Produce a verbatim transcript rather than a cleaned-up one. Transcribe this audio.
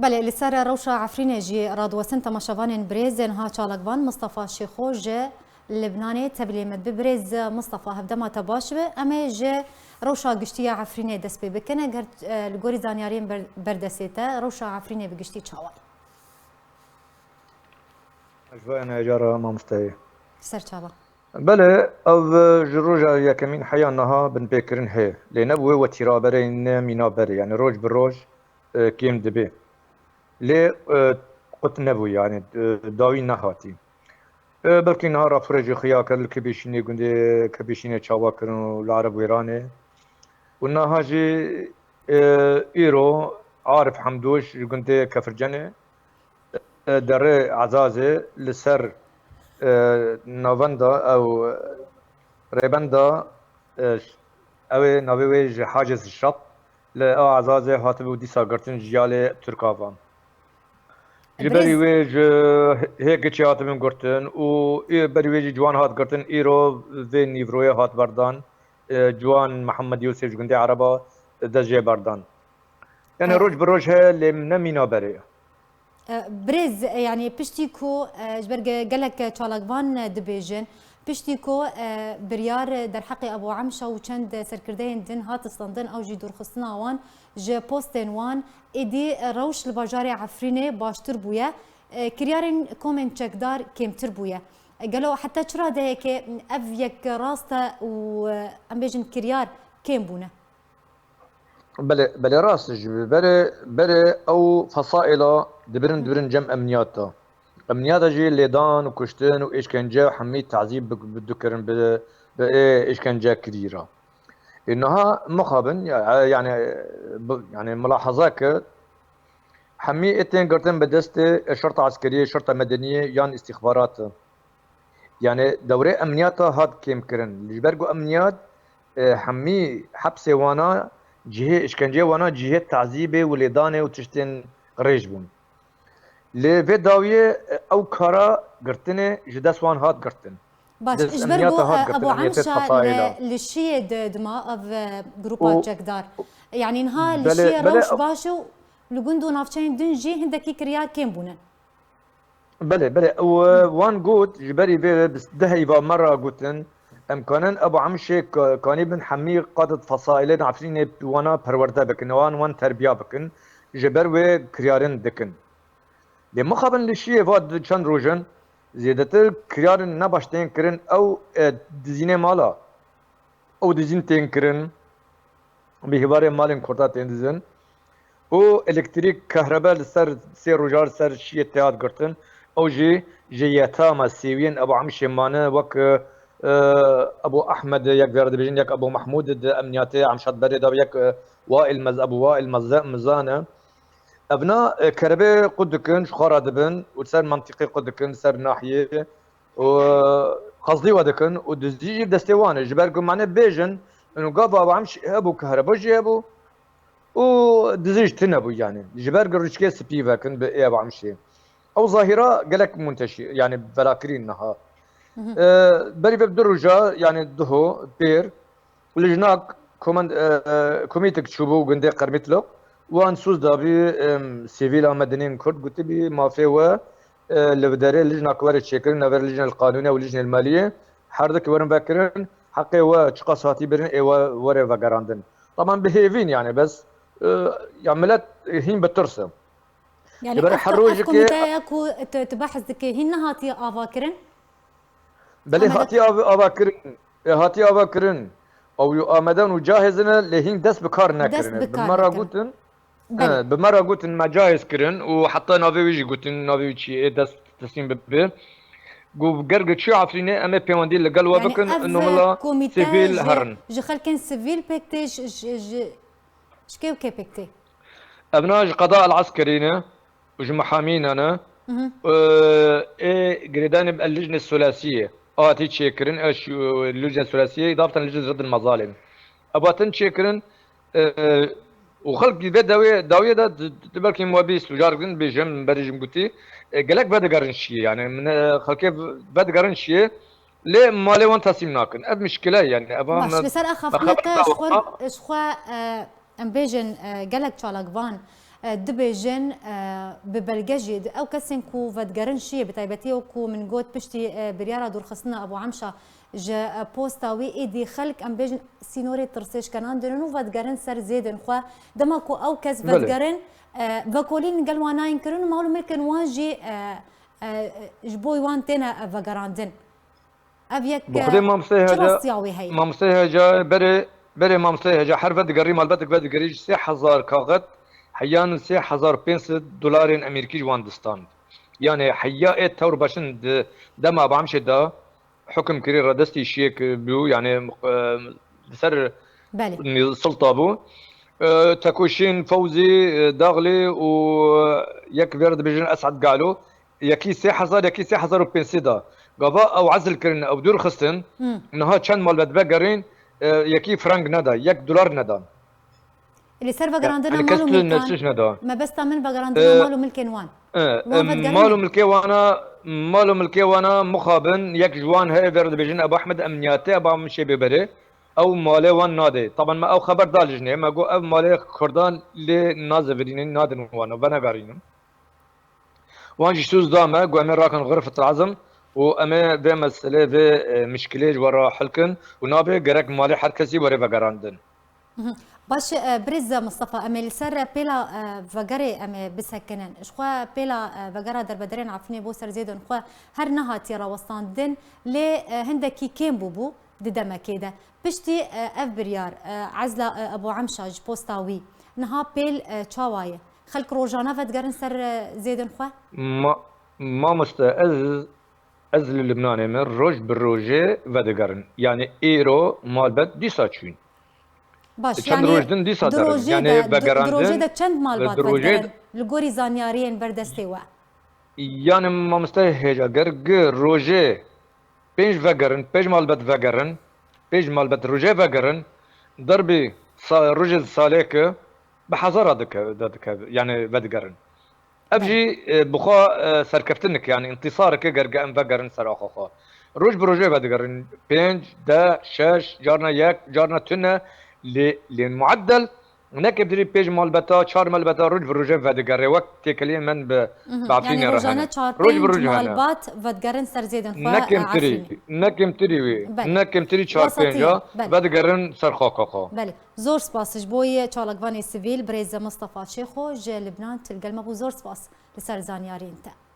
Belê, li ser rewşa Efrînê jî radiwesin temaşevanên birêz. Niha çalakvan Mistefa Şêxo ji Libnanê tevlî me dibe. Birêz Mistefa, hevdema te baş be. Em ê ji rewşa giştî ya Efrînê dest pê bikin. Eger, e, li gorî zanyariyên ber-, berdestê te, rewşa Efrînê bi giştî çawa ye? Ez vayana ejara mamosteyê. Ser çava. Belê, ev, e, ji roja yekemîn heya niha binpêkirin heye. Lê ne bi wê wetîra berê, ne mîna berê. Yani roj bi roj, e, kêm dibe. Lê, e, qut nebû, yani, e, dawî nehatî. E, belkî niha raporê jî xuya kir li Kibîşînê gundê, Kibîşînê çawa kirin û li Ereb Wêranê. Û niha jî, e, îro Arif Hemdoş ji gundê Kefircenê, e, derê Ezazê li ser, e, navenda ew rêbenda, e, ew ê navê wê ji Hacê Zişat li ew Ezazê hatibû dîsa girtin ji yalê Tirkavan. Ji berî wê ji hê giçê hatibin girtin û ê berî wê jî ciwan hat girtin, îro vê nîvroyê hat berdan, e, ciwan Mihemed Yûsif ji gundê Ereba dest jê berdan. Yani roj bi roj heye, lê ne mîna berê ye. E, birêz, e, yani piştî ku, e, ji ber ge-, gelek çalakvan, e, dibêjin, piştî ku, e, biryar derheqê Ebû Emşa û çend serkirdeyên din hat standin, ew jî dûrxistina wan ji postên wan, êdî, e, rewş li bajarê Efrînê baştir bûye, e, kiryarên komên çekdar kêmtir bûye. E, gelo heta çi radeyekê ev yek rast e û, e, em bêjin kiryar kêm bûne? Belê, belê rast e, ji berê, berê ew fesaîla dibirin, dibirin cem emniyata. Emniyata jî lêdan û kuştin û êşkence û hemî tazîb bi, bi, dikirin bi, bi ê êşkence kirî re. Ê niha mixabin, ya, yani, bi, yani, milahaza kir, hemî ê tên girtin bi destê, e, şerta eskeriyê, şerta medeniyê yan îstîxbarat. Yani dewrê emniyata hat kêmkirin. Ji ber ku emniyat, e, hemî hepsê wana cihê, îşkenceyê wana cihê tazîbê û lêdanê û tiştên qirêj bûn. Lê vê dawiyê, e, ew kara girtinê ji dest wan hat girtin. Baş, ji ber ku, e, Ebû Emşa li, li Şiyê di, dima ev, e, grupa çekdar. Yani niha li Şiyê rewş baş e û li gund û navçeyên din jî hindekî kiryar kêm bûne. Belê, belê. Ew, e, wan got, ji berî vê bi deh heyva me re gotin, em kanin Ebu Emşê ka-, kanî bin hemî qadid fesaîlên Efrînê wana perwerde bikin, wan, wan terbiya bikin, ji ber wê kiryarin dikin. Lê mixabin li Şiyê va di çend rojin, zêdetir kiryarin nebaş tên kirin, ew, e, dizînê mala. Ew dizîn tên kirin, bi hêvarê malên Kurda tên dizin. Û elektrîk, kehrebe li ser sê roja li ser Şiyê tê hat girtin. Ew jî ji yetama sêwiyên Ebu Emşê mane, wek, e, Ebu Ehmed, yek vê re dibêjin, yek Ebu Mehmûd di emniyatê Emşat berê de, yek, e, Wail Mez-, Ebu Wail Mez-, Mizan e. Evna, e, kerebê qut dikin, ji xwe re dibin û li ser mentiqê qut dikin, li ser nahiyê. Û, e, qezdî we dikin û dizî jî destê wan e. Ji ber ku mane bêjin, û gava Ebu Emşê hebû, kehreba jî hebû û dizî jî tune bû yani. Ji ber ku rûçkê spî vekin bi ê Ebu Emşê. Ew zahîra gelek munteşî, yani velakirî niha. E, berî vê du roja, yani duho, pêr, Lijnak komand-, e, e, komîtek çûbû gundê Qermîtlok. Wan soz dabî, em, sivîla me dinên Kurd gotibî, mafê we, e, li vê derê lijnak were çêkirin, navê Lijnel Qanûnê û Lijnel Maliyê, her du ki werin vekirin, heqê we çiqas hatî birin, ê we were vegerandin. Taban bi hêvîn yani, bes, e, ya milet hîn bi tirs e. Yani Li ber ev, her ev rojekê komîteya ku tu, tu behs dikî, hîn nehatiye avakirin? Belê, Amede hatiye av-, avakirin. E, hatiye avakirin. Ew û ameden û cahêz ne, lê hîn dest bi kar nekirine. Dest bi kar nekirine. Bi me re gotin, Belê. E, bi me re gotin, me cahêz kirin û heta navê wî jî gotin, navê wî çi ye, dest teslîm bibe. Got, ger gi çi Efrînê, em ê pêwendî li gel we bikin, û himla sivîl herin. Yani ev, e, komîte ji, ji xelkên sivîl pêk tê, ji, ji, ji, ji kê û kê pêk tê? Evna ji qeda el eskerî ne û ji mihamîna ne. Mhm. Ê, ê girêdanê bi el lijnê sulasiyê hatî çêkirin, eş, ê, lijnê sulasiyê, îdafeten lijnê ziddil mezalim. Ev hatin çêkirin, ê, û xelk vê dawê, dawiyê de di, di, di belkî me bîst û car din bêjim, berî jim gotî, ê, gelek vedigerin şiyê, yani, min, ê, xelkê vedigerin şiyê, lê malê wan teslîm nakin. Ev mişkile ye, yani, ev Baş, me-, li ser ev xeflete ji xwe, ji xwe, e, em bêjin, e, gelek çalakvan, e, dibêjin, e, Bi belge jî di ew kesên ku vedigerin şiyê, bi taybetî ew ku min got piştî, e, biryara dûrxistina Ebû Emşa ji, e, posta wî, êdî xelk, em bêjin, sînorê tirsêşkenan dinin û vedigerin ser zêdên xwe. Dema ku ew kes Belê. vedigerin, e, vekolîn gel wan nayên kirin û mal û milkên wan jî, e, e, ji bo wan têne, e, vegerandin. Ev yek, Bi xwedê e, mamoste çi hêja, rastiya wê heye? Mamoste hêja, berê, berê mamoste hêja her vedigerî, malbetek vedigerî ji sê hezar kaxet heyan sê hezar pênc sed dolarên Amerîkî ji wan distand. Yani heya ê tewr başin di dema Ebû Emşê de hukm kirî re destî şiyek bû, yani, e, li ser Belê. nî-, silta bû. E, Tekoşîn, Fewzî, e, Daxlî û, e, yek vê re dibêjin Esad Galo. Yekî sê hezar, yekî sê hezar û pênc sed da. Gava ew ezil kirin, ew dûr xistin, Hmm. niha çend malbet vegerîn, e, yekî frank neda, yek dolar nedan. Li ser vegerandina Yanî mal kes û tu milkan, neçiş neda. Mebesta min vegerandina E, mal û milkên wan. e, Wan e, vedigerin mal û ne? milkê wana, mal û milkê wana mixabin, yek ji wan heye vê re dibêjin Ebu Ehmed Emniyatê, Ebu Mişê Bêberê. Ew malê wan nadê. Taban me ew xeber da li jinê, me got ev malê Kurdan lê nazevirînin, nadin wan, veneverînin. Wan jî sûz da me, got em ê rakin xurfet azim û em ê vê meselê, vê, e, mişkilê ji we re hel kin û nabe gerek malê her kesî were vegerandin. Mhm. Baş e, birêz Mistefa, em ê li ser pêla, e, vegerê em ê bisekinin. Ji xwe pêla, e, vegera derbederên Efrînê bo ser zêdên xwe her nehatiye rawestandin, lê, e, hindekî kêm bûbû di demekê de. Piştî, e, ev biryar, e, ezla, e, Ebû Emşa ji posta wî, niha pêl, e, çawa ye? Xelk rojane vedigerin ser, e, zêdên xwe? Ma-, mamoste, ez, ez li Libnanê me roj bi rojê vedigerin. Yani îro malbet dîsa çûn. Baş, Çend yani roj din dîsa di derin. rojê Yani de, di, di vegerandin, rojê de çend malbat di rojê vedigerin? Li gorî zanyariyên ber destê we. Yani mamoste hêja ger gi rojê pênc vegerin, pênc malbet vegerin, pênc malbet rojê vegerin, derbî sa-, rojê salê ki bi hezara dike-, de dike-, yani vedigerin. Ev Belê. jî, e, bi xwe, e, serkeftinik, yani întîsareke ger em vegerin ser axa xwe. Roj bi rojê vedigerin, pênc, deh, şeş, carna yek, carna tune, lê, lê mueddel, ne kêmtirî pênc malbeta, çar malbeta roj bi rojê vedigere, wek têkiliyên min bi, Mhm. bi Efrînê Yani re hene. rojane çar Roj bi pênc roj hene. malbat vedigerin ser zêdên xwe, Ne e, kêmtirî, Efrînê. ne kêmtirî wê, Belê. ne kêmtirî çar Wesatî pênc ye, a belê. vedigerin ser xaka xwe. Belê. Zor spas ji bo yê çalakvanê sivîl, birêz Mistefa Şêxo ji Libnan, tu li gel me bû. Zor spas li ser zanyariyên te.